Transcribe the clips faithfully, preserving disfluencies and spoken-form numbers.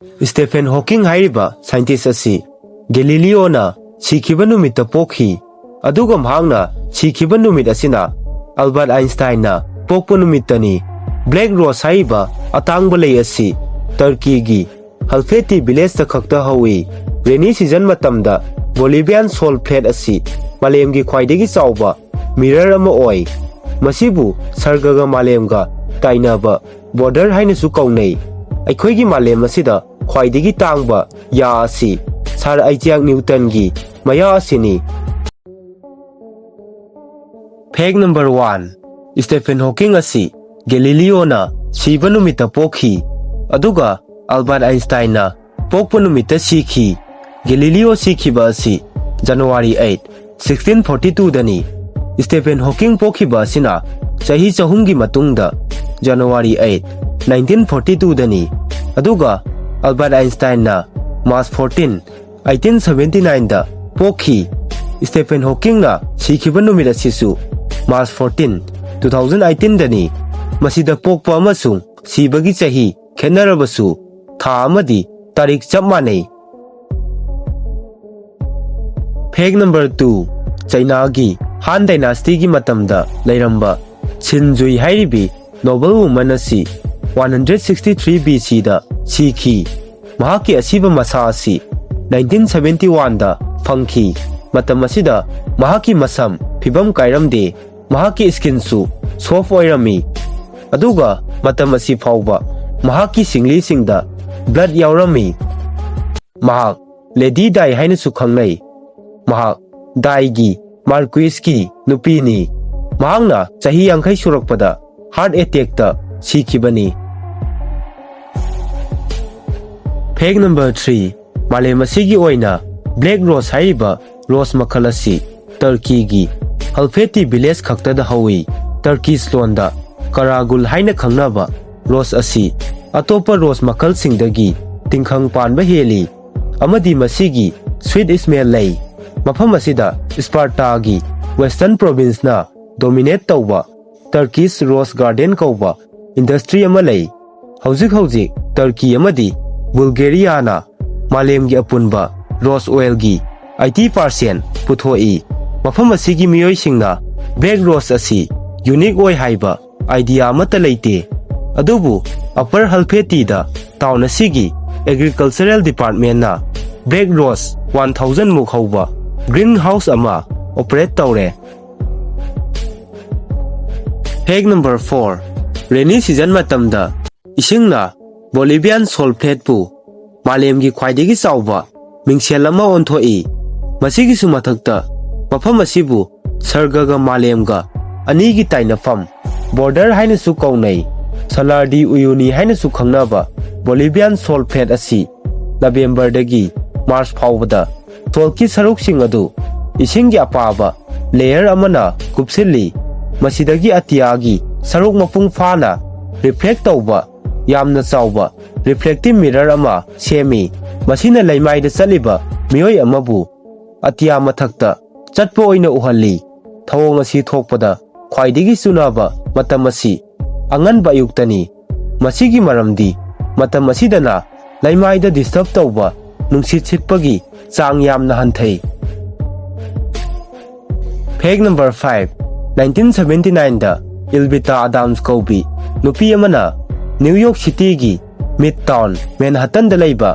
Stephen ꯍꯣꯀꯤꯡ ꯍꯥꯏꯔꯤꯕ scientist ꯑꯁꯤ ꯒꯦꯂꯤꯂꯤꯑꯣꯅ ꯁꯤꯈꯤꯕ ꯅꯨꯃꯤꯠꯇ ꯄꯣꯛꯈꯤ, ꯑꯗꯨꯒ ꯃꯍꯥꯛꯅ ꯁꯤꯈꯤꯕ ꯅꯨꯃꯤꯠ ꯑꯁꯤꯅ ꯑꯜꯕꯥꯔꯠ ꯑꯥꯏꯟꯁꯇꯥꯏꯟꯅ ꯄꯣꯛꯄ ꯅꯨꯃꯤꯠꯇꯅꯤ꯫ ꯕ꯭ꯂꯦꯛ ꯔꯣꯁ ꯍꯥꯏꯔꯤꯕ ꯑꯇꯥꯡꯕ ꯂꯩ ꯑꯁꯤ ꯇꯔꯀꯤꯒꯤ ꯍꯜꯐꯦꯇꯤ ꯚꯤꯂꯦꯖꯇ ꯈꯛꯇ ꯍꯧꯏ꯫ ꯔꯦꯅꯤ ꯁꯤꯖꯟ ꯃꯇꯝꯗ ꯕꯣꯂꯤꯚꯤꯌꯥꯟ ꯁꯣꯜ ꯐ꯭ꯂꯦꯠ ꯑꯁꯤ ꯃꯥꯂꯦꯝꯒꯤ ꯈ꯭ꯋꯥꯏꯗꯒꯤ ꯆꯥꯎꯕ ꯃꯤꯔꯔ ꯑꯃ ꯑꯣꯏ꯫ ꯃꯁꯤꯕꯨ ꯁꯔꯒꯒ ꯃꯥꯂꯦꯝꯒ ꯇꯥꯏꯅꯕ ꯕꯣꯔꯗꯔ ꯍꯥꯏꯅꯁꯨ ꯀꯧꯅꯩ꯫ ꯑꯩꯈꯣꯏꯒꯤ ꯃꯥꯂꯦꯝ ꯑꯁꯤꯗ ꯈ꯭ꯋꯥꯏꯗꯒꯤ ꯇꯥꯡꯕ ꯌꯥ ꯑꯁꯤ ꯁꯥꯔ ꯑꯥꯏꯖꯥꯛ ꯅ꯭ꯌꯨꯇꯟꯒꯤ ꯃꯌꯥ ꯑꯁꯤꯅꯤ꯫ ꯐꯦꯛ ꯅꯝꯕꯔ ꯋꯥꯟ, ꯁ꯭ꯇꯦꯐꯦꯟ ꯍꯣꯀꯤꯡ ꯑꯁꯤ ꯒꯦꯂꯤꯂꯤꯑꯣꯅ ꯁꯤꯕ ꯅꯨꯃꯤꯠꯇ ꯄꯣꯛꯈꯤ, ꯑꯗꯨꯒ ꯑꯜꯕꯥꯔꯠ ꯑꯥꯏꯟꯁꯇꯥꯏꯟꯅ ꯄꯣꯛꯄ ꯅꯨꯃꯤꯠꯇ ꯁꯤꯈꯤ꯫ ꯒꯦꯂꯤꯂꯤꯑꯣ ꯁꯤꯈꯤꯕ ꯑꯁꯤ ꯖꯅꯋꯥꯔꯤ ꯑꯩꯠ, ꯁꯤꯛꯁꯇꯤꯟ ꯐꯣꯔꯇꯤ ꯇꯨꯗꯅꯤ꯫ ꯁ꯭ꯇꯦꯐꯦꯟ ꯍꯣꯀꯤꯡ ꯄꯣꯛꯈꯤꯕ ꯑꯁꯤꯅ ꯆꯍꯤ ꯆꯍꯨꯝꯒꯤ ꯃꯇꯨꯡꯗ ꯖꯅꯋꯥꯔꯤ ꯑꯩꯠ, ꯅꯥꯏꯟꯇꯤꯟ ꯐꯣꯔꯇꯤ ꯇꯨꯗꯅꯤ, ꯑꯗꯨꯒ ꯑꯜꯕꯥꯔꯠ ꯑꯥꯏꯟꯁꯇꯥꯏꯟꯅ ꯃꯥꯔꯆ ꯐꯣꯔꯇꯤꯟ, ꯑꯩꯠꯇꯤꯟ ꯁꯚꯦꯟꯇꯤ ꯅꯥꯏꯟꯗ ꯄꯣꯛꯈꯤ꯫ ꯁ꯭ꯇꯦꯐꯦꯟ ꯍꯣꯀꯤꯡꯅ ꯁꯤꯈꯤꯕ ꯅꯨꯃꯤꯠ ꯑꯁꯤꯁꯨ ꯃꯥꯔꯆ ꯐꯣꯔꯇꯤꯟ, ꯇꯨ ꯊꯥꯎꯖꯟ ꯑꯩꯠꯇꯤꯟꯗꯅꯤ꯫ ꯃꯁꯤꯗ ꯄꯣꯛꯄ ꯑꯃꯁꯨꯡ ꯁꯤꯕꯒꯤ ꯆꯍꯤ ꯈꯦꯠꯅꯔꯕꯁꯨ ꯊꯥ ꯑꯃꯗꯤ ꯇꯥꯔꯤꯛ ꯆꯞ ꯃꯥꯟꯅꯩ꯫ ꯐꯦꯛ ꯅꯝꯕꯔ ꯇꯨ, ꯆꯩꯅꯥꯒꯤ ꯍꯥꯟ ꯗꯥꯏꯅꯥꯁꯇꯤꯒꯤ ꯃꯇꯝꯗ ꯂꯩꯔꯝꯕ ꯁꯤꯟ ꯖꯨꯏ ꯍꯥꯏꯔꯤꯕꯤ ꯅꯣꯕꯜ ꯋꯨꯃꯟ ꯑꯁꯤ one hundred sixty three B ꯁꯤꯗ ꯁꯤꯈꯤ꯫ ꯃꯍꯥꯛꯀꯤ ꯑꯁꯤꯕ ꯃꯁꯥ ꯑꯁꯤ ꯅꯥꯏꯟꯇꯤꯟ ꯁꯚꯦꯟꯇꯤ ꯋꯥꯟꯗ ꯐꯪꯈꯤ꯫ ꯃꯇꯝ ꯑꯁꯤꯗ ꯃꯍꯥꯛꯀꯤ ꯃꯁꯝ ꯐꯤꯕꯝ ꯀꯥꯏꯔꯝꯗꯦ, ꯃꯍꯥꯛꯀꯤ ꯁ꯭ꯀꯤꯟꯁꯨ ꯁꯣꯐ ꯑꯣꯏꯔꯝꯃꯤ, ꯑꯗꯨꯒ ꯃꯇꯝ ꯑꯁꯤ ꯐꯥꯎꯕ ꯃꯍꯥꯛꯀꯤ ꯁꯤꯡꯂꯤꯁꯤꯡꯗ ꯕ꯭ꯂꯗ ꯌꯥꯎꯔꯝꯃꯤ꯫ ꯃꯍꯥꯛ ꯂꯦꯗꯤ ꯗꯥꯏ ꯍꯥꯏꯅꯁꯨ ꯈꯪꯅꯩ꯫ ꯃꯍꯥꯛ ꯗꯥꯏꯒꯤ ꯃꯥꯔꯀ꯭ꯋꯤꯁꯀꯤ ꯅꯨꯄꯤꯅꯤ꯫ ꯃꯍꯥꯛꯅ ꯆꯍꯤ ꯌꯥꯡꯈꯩ ꯁꯨꯔꯛꯄꯗ ꯍꯥꯔꯠ ꯑꯦꯇꯦꯛꯇ ꯁꯤꯈꯤꯕꯅꯤ꯫ ꯐꯦꯛ ꯅꯝꯕꯔ ꯊ꯭ꯔꯤ, ꯃꯥꯂꯦꯝ ꯑꯁꯤꯒꯤ ꯑꯣꯏꯅ ꯕ꯭ꯂꯦꯛ ꯔꯣꯁ ꯍꯥꯏꯔꯤꯕ ꯔꯣꯁ ꯃꯈꯜ ꯑꯁꯤ ꯇꯔꯀꯤꯒꯤ ꯍꯜꯐꯦꯇꯤ ꯚꯤꯂꯦꯖ ꯈꯛꯇꯗ ꯍꯧꯏ꯫ ꯇꯔꯀꯤꯁ ꯂꯣꯟꯗ ꯀꯔꯥꯒꯨꯜ ꯍꯥꯏꯅ ꯈꯪꯅꯕ ꯔꯣꯁ ꯑꯁꯤ ꯑꯇꯣꯞꯄ ꯔꯣꯁ ꯃꯈꯜꯁꯤꯡꯗꯒꯤ ꯇꯤꯡꯈꯪ ꯄꯥꯟꯕ ꯍꯦꯜꯂꯤ, ꯑꯃꯗꯤ ꯃꯁꯤꯒꯤ ꯁ꯭ꯋꯤꯠ ꯁ꯭ꯃꯦꯜ ꯂꯩ꯫ ꯃꯐꯝ ꯑꯁꯤꯗ ꯁ꯭ꯄꯥꯔꯇꯥꯒꯤ ꯋꯦꯁꯇꯔꯟ ꯄ꯭ꯔꯣꯚꯤꯟꯁꯅ ꯗꯣꯃꯤꯅꯦꯠ ꯇꯧꯕ ꯇꯔꯀꯤꯁ ꯔꯣꯁ ꯒꯥꯔꯗꯦꯟ ꯀꯧꯕ ꯏꯟꯗꯁꯇ꯭ꯔꯤ ꯑꯃ ꯂꯩ꯫ ꯍꯧꯖꯤꯛ ꯍꯧꯖꯤꯛ ꯇꯔꯀꯤ ꯑꯃꯗꯤ ꯕꯨꯜꯒꯦꯔꯤꯌꯥꯅ ꯃꯥꯂꯦꯝꯒꯤ ꯑꯄꯨꯟꯕ ꯔꯣꯁ ꯑꯣꯏꯜꯒꯤ ꯑꯩꯠꯇꯤ ꯄꯥꯔꯁꯦꯟ ꯄꯨꯊꯣꯛꯏ꯫ ꯃꯐꯝ ꯑꯁꯤꯒꯤ ꯃꯤꯑꯣꯏꯁꯤꯡꯅ ꯕ꯭ꯂꯦꯛ ꯔꯣꯁ ꯑꯁꯤ ꯌꯨꯅꯤꯛ ꯑꯣꯏ ꯍꯥꯏꯕ ꯑꯥꯏꯗꯤꯌꯥ ꯑꯃꯠꯇ ꯂꯩꯇꯦ꯫ ꯑꯗꯨꯕꯨ ꯑꯄꯔ ꯍꯜꯐꯦꯇꯤꯗ ꯇꯥꯎꯟ ꯑꯁꯤꯒꯤ ꯑꯦꯒ꯭ꯔꯤꯀꯜꯆꯔꯦꯜ ꯗꯤꯄꯥꯔꯠꯃꯦꯟꯅ ꯕ꯭ꯂꯦꯛ ꯔꯣꯁ ꯋꯥꯟ ꯊꯥꯎꯖꯟ ꯃꯨꯛ ꯍꯧꯕ ꯒ꯭ꯔꯤꯟ ꯍꯥꯎꯁ ꯑꯃ ꯑꯣꯄꯔꯦꯠ ꯇꯧꯔꯦ꯫ ꯐꯦꯛ ꯅꯝꯕꯔ ꯐꯣꯔ, ꯔꯦꯅꯤ ꯁꯤꯖꯟ ꯃꯇꯝꯗ ꯏꯁꯤꯡꯅ ꯕꯣꯂꯤꯚꯤꯌꯥꯟ ꯁꯣꯜ ꯐ꯭ꯂꯦꯠꯄꯨ ꯃꯥꯂꯦꯝꯒꯤ ꯈ꯭ꯋꯥꯏꯗꯒꯤ ꯆꯥꯎꯕ ꯃꯤꯡꯁꯦꯜ ꯑꯃ ꯑꯣꯟꯊꯣꯛꯏ꯫ ꯃꯁꯤꯒꯤꯁꯨ ꯃꯊꯛꯇ ꯃꯐꯝ ꯑꯁꯤꯕꯨ ꯁꯔꯒꯒ ꯃꯥꯂꯦꯝꯒ ꯑꯅꯤꯒꯤ ꯇꯥꯏꯅꯐꯝ, ꯕꯣꯔꯗꯔ ꯍꯥꯏꯅꯁꯨ ꯀꯧꯅꯩ꯫ ꯁꯂꯥꯔ ꯗꯤ ꯎꯌꯨꯅꯤ ꯍꯥꯏꯅꯁꯨ ꯈꯪꯅꯕ ꯕꯣꯂꯤꯚꯤꯌꯥꯟ ꯁꯣꯜ ꯐ꯭ꯂꯦꯠ ꯑꯁꯤ ꯅꯕꯦꯝꯕꯔꯗꯒꯤ ꯃꯥꯔꯆ ꯐꯥꯎꯕꯗ ꯁꯣꯜꯀꯤ ꯁꯔꯨꯛꯁꯤꯡ ꯑꯗꯨ ꯏꯁꯤꯡꯒꯤ ꯑꯄꯥꯕ ꯂꯦꯌꯔ ꯑꯃꯅ ꯀꯨꯞꯁꯤꯜꯂꯤ꯫ ꯃꯁꯤꯗꯒꯤ ꯑꯇꯤꯌꯥꯒꯤ ꯁꯔꯨꯛ ꯃꯄꯨꯡ ꯐꯥꯅ ꯔꯤꯐ꯭ꯂꯦꯛ ꯇꯧꯕ ꯌꯥꯝꯅ ꯆꯥꯎꯕ ꯔꯤꯐ꯭ꯂꯦꯛꯇꯤꯞ ꯃꯤꯔꯔ ꯑꯃ ꯁꯦꯝꯃꯤ꯫ ꯃꯁꯤꯅ ꯂꯩꯃꯥꯏꯗ ꯆꯠꯂꯤꯕ ꯃꯤꯑꯣꯏ ꯑꯃꯕꯨ ꯑꯇꯤꯌꯥ ꯃꯊꯛꯇ ꯆꯠꯄ ꯑꯣꯏꯅ ꯎꯍꯜꯂꯤ꯫ ꯊꯧꯑꯣꯡ ꯑꯁꯤ ꯊꯣꯛꯄꯗ ꯈ꯭ꯋꯥꯏꯗꯒꯤ ꯆꯨꯅꯕ ꯃꯇꯝ ꯑꯁꯤ ꯑꯉꯟꯕ ꯑꯌꯨꯛꯇꯅꯤ꯫ ꯃꯁꯤꯒꯤ ꯃꯔꯝꯗꯤ ꯃꯇꯝ ꯑꯁꯤꯗꯅ ꯂꯩꯃꯥꯏꯗ ꯗꯤꯁꯇꯔꯕ ꯇꯧꯕ ꯅꯨꯡꯁꯤꯠ ꯁꯤꯠꯄꯒꯤ ꯆꯥꯡ ꯌꯥꯝꯅ ꯍꯟꯊꯩ꯫ ꯐꯦꯛ ꯅꯝꯕꯔ ꯐꯥꯏꯚ, ꯅꯥꯏꯟꯇꯤꯟ ꯁꯚꯦꯟꯇꯤ ꯅꯥꯏꯟꯗ ꯏꯜꯕꯤꯇꯥ ꯑꯗꯥꯝꯁ ꯀꯧꯕꯤ ꯅꯨꯄꯤ ꯑꯃꯅ ꯅ꯭ꯌꯨ ꯌꯣꯔꯛ ꯁꯤꯇꯤꯒꯤ ꯃꯤꯗ ꯇꯥꯎꯟ ꯃꯦꯟꯍꯇꯟꯗ ꯂꯩꯕ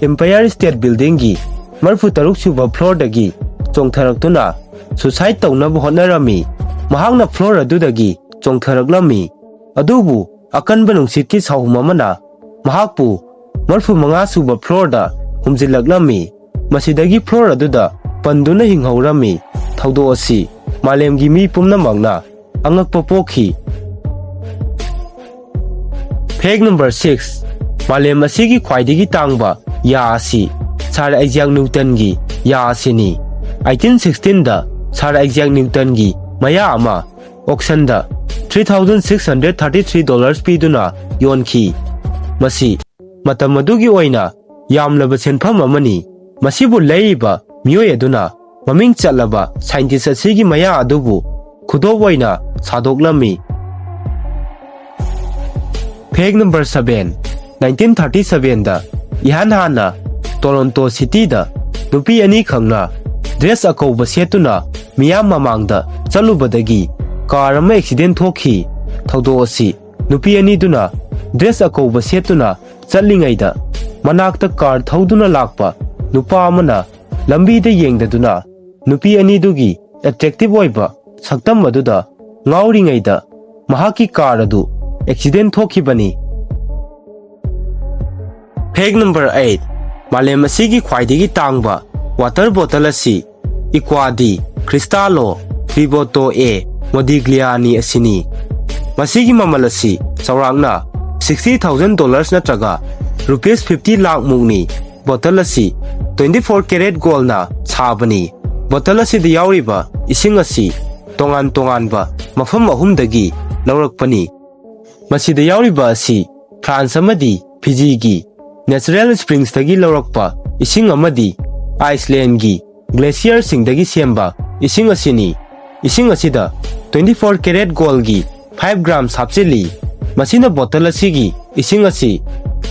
ꯏꯝꯄꯥꯌꯔ ꯁ꯭ꯇꯦꯠ ꯕꯤꯜꯗꯤꯡꯒꯤ ꯃꯔꯤꯐꯨ ꯇꯔꯨꯛ ꯁꯨꯕ ꯐ꯭ꯂꯣꯔꯗꯒꯤ ꯆꯣꯡꯊꯔꯛꯇꯨꯅ ꯁꯨꯁꯥꯏꯗ ꯇꯧꯅꯕ ꯍꯣꯠꯅꯔꯝꯃꯤ꯫ ꯃꯍꯥꯛꯅ ꯐ꯭ꯂꯣꯔ ꯑꯗꯨꯗꯒꯤ ꯆꯣꯡꯊꯔꯛꯂꯝꯃꯤ꯫ ꯑꯗꯨꯕꯨ ꯑꯀꯟꯕ ꯅꯨꯡꯁꯤꯠꯀꯤ ꯁꯥꯍꯨꯝ ꯑꯃꯅ ꯃꯍꯥꯛꯄꯨ ꯃꯔꯤꯐꯨ ꯃꯉꯥ ꯁꯨꯕ ꯐ꯭ꯂꯣꯔꯗ ꯍꯨꯝꯖꯤꯜꯂꯛꯂꯝꯃꯤ꯫ ꯃꯁꯤꯗꯒꯤ ꯐ꯭ꯂꯣꯔ ꯑꯗꯨꯗ ꯄꯟꯗꯨꯅ ꯍꯤꯡꯍꯧꯔꯝꯃꯤ꯫ ꯊꯧꯗꯣꯛ ꯑꯁꯤ ꯃꯥꯂꯦꯝꯒꯤ ꯃꯤ ꯄꯨꯝꯅꯃꯛꯅ ꯑꯉꯛꯄ ꯄꯣꯛꯈꯤ꯫ ꯐꯦꯛ ꯅꯝꯕꯔ ꯁꯤꯛꯁ, ꯃꯥꯂꯦꯝ ꯑꯁꯤꯒꯤ ꯈ꯭ꯋꯥꯏꯗꯒꯤ ꯇꯥꯡꯕ ꯌꯥ ꯑꯁꯤ ꯁꯥꯔ ꯑꯥꯏꯖꯥꯛ ꯅ꯭ꯌꯨꯇꯟꯒꯤ ꯌꯥ ꯑꯁꯤꯅꯤ꯫ ꯑꯩꯠꯇꯤꯟ ꯁꯤꯛꯁꯇꯤꯟꯗ ꯁꯥꯔ ꯑꯥꯏꯖꯥꯛ ꯅ꯭ꯌꯨꯇꯟꯒꯤ ꯃꯌꯥ ꯑꯃ ꯑꯣꯛꯁꯟꯗ three thousand six hundred thirty three dollars ꯄꯤꯗꯨꯅ ꯌꯣꯟꯈꯤ꯫ ꯃꯁꯤ ꯃꯇꯝ ꯑꯗꯨꯒꯤ ꯑꯣꯏꯅ ꯌꯥꯝꯂꯕ ꯁꯦꯟꯐꯝ ꯑꯃꯅꯤ꯫ ꯃꯁꯤꯕꯨ ꯂꯩꯔꯤꯕ ꯃꯤꯑꯣꯏ ꯑꯗꯨꯅ ꯃꯃꯤꯡ ꯆꯠꯂꯕ ꯁꯥꯏꯟꯇꯤꯁ ꯑꯁꯤꯒꯤ ꯃꯌꯥ ꯑꯗꯨꯕꯨ ꯈꯨꯗꯣꯞ ꯑꯣꯏꯅ ꯁꯥꯗꯣꯛꯂꯝꯃꯤ꯫ ꯐꯦꯛ ꯅꯝꯕꯔ ꯁꯚꯦꯟ, ꯅꯥꯏꯟꯇꯤꯟ ꯊꯥꯔꯇꯤ ꯁꯚꯦꯟꯗ ꯏꯍꯥꯟ ꯍꯥꯟꯅ ꯇꯣꯔꯣꯟꯇꯣ ꯁꯤꯇꯤꯗ ꯅꯨꯄꯤ ꯑꯅꯤꯈꯛꯅ ꯗ꯭ꯔꯦꯁ ꯑꯀꯧꯕ ꯁꯦꯠꯇꯨꯅ ꯃꯤꯌꯥꯝ ꯃꯃꯥꯡꯗ ꯆꯠꯂꯨꯕꯗꯒꯤ ꯀꯥꯔ ꯑꯃ ꯑꯦꯛꯁꯤꯗꯦꯟ ꯊꯣꯛꯈꯤ꯫ ꯊꯧꯗꯣꯛ ꯑꯁꯤ ꯅꯨꯄꯤ ꯑꯅꯤꯗꯨꯅ ꯗ꯭ꯔꯦꯁ ꯑꯀꯧꯕ ꯁꯦꯠꯇꯨꯅ ꯆꯠꯂꯤꯉꯩꯗ ꯃꯅꯥꯛꯇ ꯀꯥꯔ ꯊꯧꯗꯨꯅ ꯂꯥꯛꯄ ꯅꯨꯄꯥ ꯑꯃꯅ ꯂꯝꯕꯤꯗ ꯌꯦꯡꯗꯗꯨꯅ ꯅꯨꯄꯤ ꯑꯅꯤꯗꯨꯒꯤ ꯑꯦꯇ꯭ꯔꯦꯛꯇꯤꯚ ꯑꯣꯏꯕ ꯁꯛꯇꯝ ꯑꯗꯨꯗ ꯉꯥꯎꯔꯤꯉꯩꯗ ꯃꯍꯥꯛꯀꯤ ꯀꯥꯔ ꯑꯗꯨ ꯑꯦꯛꯁꯤꯗꯦꯟ ꯊꯣꯛꯈꯤꯕꯅꯤ꯫ ꯐꯦꯛ ꯅꯝꯕꯔ ꯑꯩꯠ, ꯃꯥꯂꯦꯝ ꯑꯁꯤꯒꯤ ꯈ꯭ꯋꯥꯏꯗꯒꯤ ꯇꯥꯡꯕ ꯋꯥꯇꯔ ꯕꯣꯇꯜ ꯑꯁꯤ ꯏꯀ꯭ꯋꯥꯗꯤ ꯈ꯭ꯔꯤꯁꯇꯥꯂꯣ ꯐꯤꯕꯣꯇꯣ ꯑꯦ ꯃꯣꯗꯤꯒ꯭ꯂꯤꯌꯥꯅꯤ ꯑꯁꯤꯅꯤ꯫ ꯃꯁꯤꯒꯤ ꯃꯃꯜ ꯑꯁꯤ ꯆꯥꯎꯔꯥꯛꯅ ꯁꯤꯛꯁꯇꯤ ꯊꯥꯎꯖꯟ ꯗꯣꯂꯔꯁ ꯅꯠꯇ꯭ꯔꯒ ꯔꯨꯄꯤꯁ ꯐꯤꯐꯇꯤ ꯂꯥꯈ ꯃꯨꯛꯅꯤ꯫ ꯕꯣꯇꯜ ꯑꯁꯤ ꯇ꯭ꯋꯦꯟꯇꯤ ꯐꯣꯔ ꯀꯦꯔꯦꯠ ꯒꯣꯜꯅ ꯁꯥꯕꯅꯤ꯫ ꯕꯣꯇꯜ ꯑꯁꯤꯗ ꯌꯥꯎꯔꯤꯕ ꯏꯁꯤꯡ ꯑꯁꯤ ꯇꯣꯉꯥꯟ ꯇꯣꯉꯥꯟꯕ ꯃꯐꯝ ꯑꯍꯨꯝꯗꯒꯤ ꯂꯧꯔꯛꯄꯅꯤ꯫ ꯃꯁꯤꯗ ꯌꯥꯎꯔꯤꯕ ꯑꯁꯤ ꯐ꯭ꯔꯥꯟꯁ ꯑꯃꯗꯤ ꯐꯤꯖꯤꯒꯤ ꯅꯦꯆꯔꯦꯜ ꯁ꯭ꯄ꯭ꯔꯤꯡꯁꯇꯒꯤ ꯂꯧꯔꯛꯄ ꯏꯁꯤꯡ ꯑꯃꯗꯤ ꯑꯥꯏꯁꯂꯦꯟꯒꯤ ꯒ꯭ꯂꯦꯁꯤꯌꯔꯁꯤꯡꯗꯒꯤ ꯁꯦꯝꯕ ꯏꯁꯤꯡ ꯑꯁꯤꯅꯤ꯫ ꯏꯁꯤꯡ ꯑꯁꯤꯗ ꯇ꯭ꯋꯦꯟꯇꯤ ꯐꯣꯔ ꯀꯦꯔꯦꯠ ꯒꯣꯜꯒꯤ ꯐꯥꯏꯚ ꯒ꯭ꯔꯥꯝꯁ ꯍꯥꯞꯆꯤꯜꯂꯤ꯫ ꯃꯁꯤꯅ ꯕꯣꯇꯜ ꯑꯁꯤꯒꯤ ꯏꯁꯤꯡ ꯑꯁꯤ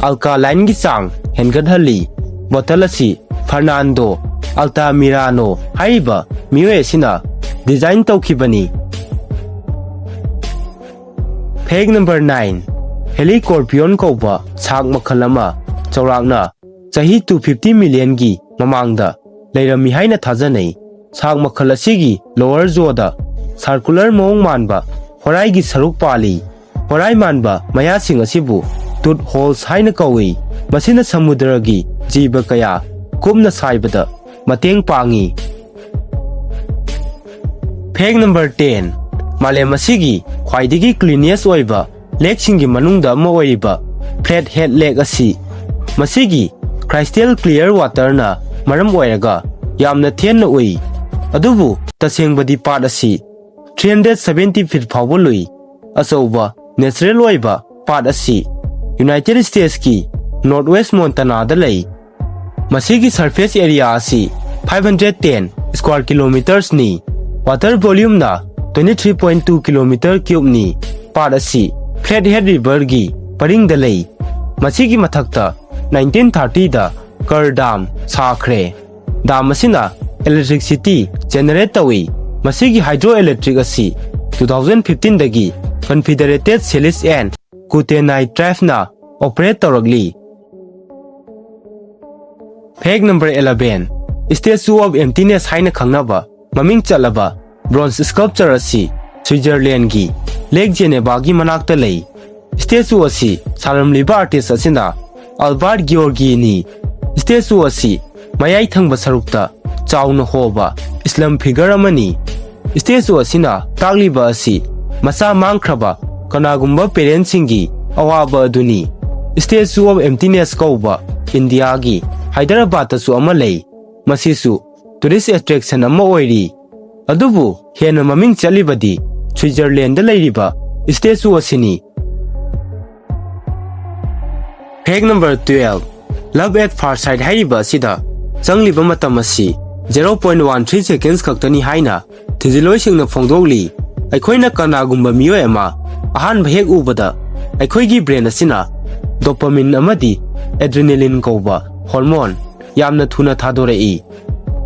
ꯑꯜꯀꯥꯂꯥꯏꯟꯒꯤ ꯆꯥꯡ ꯍꯦꯟꯒꯠꯍꯜꯂꯤ꯫ ꯕꯣꯇꯜ ꯑꯁꯤ ꯐꯔꯅꯥꯟꯗꯣ ꯑꯜꯇꯥꯃꯤꯔꯥꯅꯣ ꯍꯥꯏꯔꯤꯕ ꯃꯤꯑꯣꯏ ꯑꯁꯤꯅ ꯗꯤꯖꯥꯏꯟ ꯇꯧꯈꯤꯕꯅꯤ꯫ ꯐꯦꯛ ꯅꯝꯕꯔ ꯅꯥꯏꯟ, ꯍꯦꯂꯤꯀꯣꯔꯄꯤꯌꯣꯟ ꯀꯧꯕ ꯁꯥꯛ ꯃꯈꯜ ꯑꯃ ꯆꯥꯎꯔꯥꯛꯅ ꯆꯍꯤ ꯇꯨ ꯐꯤꯐꯇꯤ ꯃꯤꯂꯤꯌꯟꯒꯤ ꯃꯃꯥꯡꯗ ꯂꯩꯔꯝꯃꯤ ꯍꯥꯏꯅ ꯊꯥꯖꯅꯩ꯫ ꯁꯥꯛ ꯃꯈꯜ ꯑꯁꯤꯒꯤ ꯂꯣꯋꯔ ꯖꯣꯗ ꯁꯥꯔꯀꯨꯂꯔ ꯃꯑꯣꯡ ꯃꯥꯟꯕ ꯍꯣꯔꯥꯏꯒꯤ ꯁꯔꯨꯛ ꯄꯥꯜꯂꯤ꯫ ꯍꯣꯔꯥꯏ ꯃꯥꯟꯕ ꯃꯌꯥꯁꯤꯡ ꯑꯁꯤꯕꯨ ꯇꯨꯠ ꯍꯣꯜꯁ ꯍꯥꯏꯅ ꯀꯧꯏ꯫ ꯃꯁꯤꯅ ꯁꯃꯨꯗ꯭ꯔꯒꯤ ꯖꯤꯕ ꯀꯌꯥ ꯀꯨꯞꯅ ꯁꯥꯏꯕꯗ ꯃꯇꯦꯡ ꯄꯥꯡꯏ꯫ ꯐꯦꯛ ꯅꯝꯕꯔ ꯇꯦꯟ, ꯃꯥꯂꯦꯝ ꯑꯁꯤꯒꯤ ꯈ꯭ꯋꯥꯏꯗꯒꯤ ꯀ꯭ꯂꯤꯅꯦꯁ ꯑꯣꯏꯕ ꯂꯦꯛꯁꯤꯡꯒꯤ ꯃꯅꯨꯡꯗ ꯑꯃ ꯑꯣꯏꯔꯤꯕ ꯐ꯭ꯂꯦꯠ ꯍꯦꯗ ꯂꯦꯛ ꯑꯁꯤ ꯃꯁꯤꯒꯤ ꯀ꯭ꯔꯥꯏꯁꯇꯦꯜ ꯀ꯭ꯂꯤꯌꯔ ꯋꯥꯇꯔꯅ ꯃꯔꯝ ꯑꯣꯏꯔꯒ ꯌꯥꯝꯅ ꯊꯦꯟꯅ ꯎꯏ꯫ ꯑꯗꯨꯕꯨ ꯇꯁꯦꯡꯕꯗꯤ ꯄꯥꯠ ꯑꯁꯤ ꯊ꯭ꯔꯤ ꯍꯟꯗ꯭ꯔꯦꯠ ꯁꯚꯦꯟꯇꯤ ꯐꯤꯠ ꯐꯥꯎꯕ ꯂꯨꯏ꯫ ꯑꯆꯧꯕ ꯅꯦꯆꯔꯦꯜ ꯑꯣꯏꯕ ꯄꯥꯠ ꯑꯁꯤ ꯌꯨꯅꯥꯏꯇꯦꯗ ꯁ꯭ꯇꯦꯠꯁꯀꯤ ꯅꯣꯔꯠ ꯋꯦꯁ ꯃꯣꯟꯇꯅꯥꯗ ꯂꯩ꯫ ꯃꯁꯤꯒꯤ ꯁꯔꯐꯦꯁ ꯑꯦꯔꯤꯌꯥ ꯑꯁꯤ ꯐꯥꯏꯚ ꯍꯟꯗ꯭ꯔꯦꯠ ꯇꯦꯟ ꯁ꯭ꯀ꯭ꯋꯥꯔ ꯀꯤꯂꯣꯃꯤꯇꯔꯁꯅꯤ꯫ ꯋꯥꯇꯔ ꯚꯣꯂ꯭ꯌꯨꯝꯅ twenty three point two kilometer ꯀ꯭ꯌꯨꯕꯅꯤ꯫ ꯄꯥꯠ ꯑꯁꯤ ꯐ꯭ꯂꯦꯠ ꯍꯦꯗ ꯔꯤꯚꯔꯒꯤ ꯄꯔꯤꯡꯗ ꯂꯩ꯫ ꯃꯁꯤꯒꯤ ꯃꯊꯛꯇ nineteen thirty ꯗ ꯀꯔ ꯗꯥꯝ ꯁꯥꯈ꯭ꯔꯦ꯫ ꯗꯥꯝ ꯑꯁꯤꯅ electricity generate ꯇꯧꯏ꯫ ꯃꯁꯤꯒꯤ hydroelectric ꯑꯁꯤ two thousand fifteen ꯗꯒꯤ Confederated Salish and Kootenai tribe ꯅ operate ꯇꯧꯔꯛꯂꯤ꯫ Fact number eleven, Statue of Emptiness ꯍꯥꯏꯅ ꯈꯪꯅꯕ ꯃꯃꯤꯡ ꯆꯠꯂꯕ bronze sculpture ꯑꯁꯤ Switzerland ꯒꯤ Lake Geneva ꯒꯤ ꯃꯅꯥꯛꯇ ꯂꯩ꯫ Statue ꯑꯁꯤ ꯁꯥꯔꯝꯂꯤꯕ artist ꯑꯁꯤꯅ Albert Guerguin ꯅꯤ꯫ Statue ꯑꯁꯤ ꯃꯌꯥꯏ ꯊꯪꯕ ꯁꯔꯨꯛꯇ ꯆꯥꯎꯅ ꯍꯣꯕ slump figure ꯑꯃꯅꯤ꯫ Statue ꯑꯁꯤꯅ ꯇꯥꯛꯂꯤꯕ ꯑꯁꯤ ꯃꯆꯥ ꯃꯥꯡꯈ꯭ꯔꯕ ꯀꯅꯥꯒꯨꯝꯕ parent ꯁꯤꯡꯒꯤ ꯑꯋꯥꯕ ꯑꯗꯨꯅꯤ꯫ Statue of Emptiness ꯀꯧꯕ ꯏꯟꯗꯤꯌꯥꯒꯤ ꯍꯥꯏꯗ꯭ꯔꯕꯥꯗꯇꯁꯨ ꯑꯃ ꯂꯩ꯫ ꯃꯁꯤꯁꯨ tourist attraction ꯑꯃ ꯑꯣꯏꯔꯤ꯫ ꯑꯗꯨꯕꯨ ꯍꯦꯟꯅ ꯃꯃꯤꯡ ꯆꯠꯂꯤꯕꯗꯤ Switzerland ꯗ ꯂꯩꯔꯤꯕ statue ꯑꯁꯤꯅꯤ꯫ Fact number twelve, Love at First Sight ꯍꯥꯏꯔꯤꯕ ꯑꯁꯤꯗ ꯆꯪꯂꯤꯕ ꯃꯇꯝ ꯑꯁꯤ zero point one three seconds ꯈꯛꯇꯅꯤ ꯍꯥꯏꯅ ꯊꯤꯖꯤꯜꯂꯣꯏꯁꯤꯡꯅ ꯐꯣꯡꯗꯣꯛꯂꯤ꯫ ꯑꯩꯈꯣꯏꯅ ꯀꯅꯥꯒꯨꯝꯕ ꯃꯤꯑꯣꯏ ꯑꯃ ꯑꯍꯥꯟꯕ ꯍꯦꯛ ꯎꯕꯗ ꯑꯩꯈꯣꯏꯒꯤ brain ꯑꯁꯤꯅ dopamine ꯑꯃꯗꯤ adrenaline ꯀꯧꯕ hormone ꯌꯥꯝꯅ ꯊꯨꯅ ꯊꯥꯗꯣꯔꯛꯏ꯫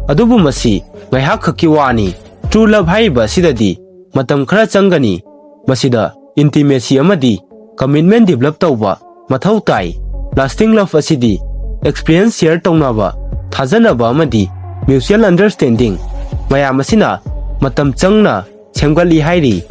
ꯑꯗꯨꯕꯨ ꯃꯁꯤ ꯉꯥꯏꯍꯥꯛ ꯈꯛꯀꯤ ꯋꯥꯅꯤ꯫ True love ꯍꯥꯏꯔꯤꯕ ꯑꯁꯤꯗꯗꯤ ꯃꯇꯝ ꯈꯔ ꯆꯪꯒꯅꯤ꯫ ꯃꯁꯤꯗ intimacy ꯑꯃꯗꯤ commitment develop ꯇꯧꯕ ꯃꯊꯧ ꯇꯥꯏ꯫ Lasting love ꯑꯁꯤꯗꯤ experience share ꯇꯧꯅꯕ, ꯊꯥꯖꯅꯕ ꯑꯃꯗꯤ mutual understanding ꯃꯌꯥꯝ ꯑꯁꯤꯅ ꯃꯇꯝ ꯆꯪꯅ ꯁꯦꯝꯒꯠꯂꯤ ꯍꯥꯏꯔꯤ꯫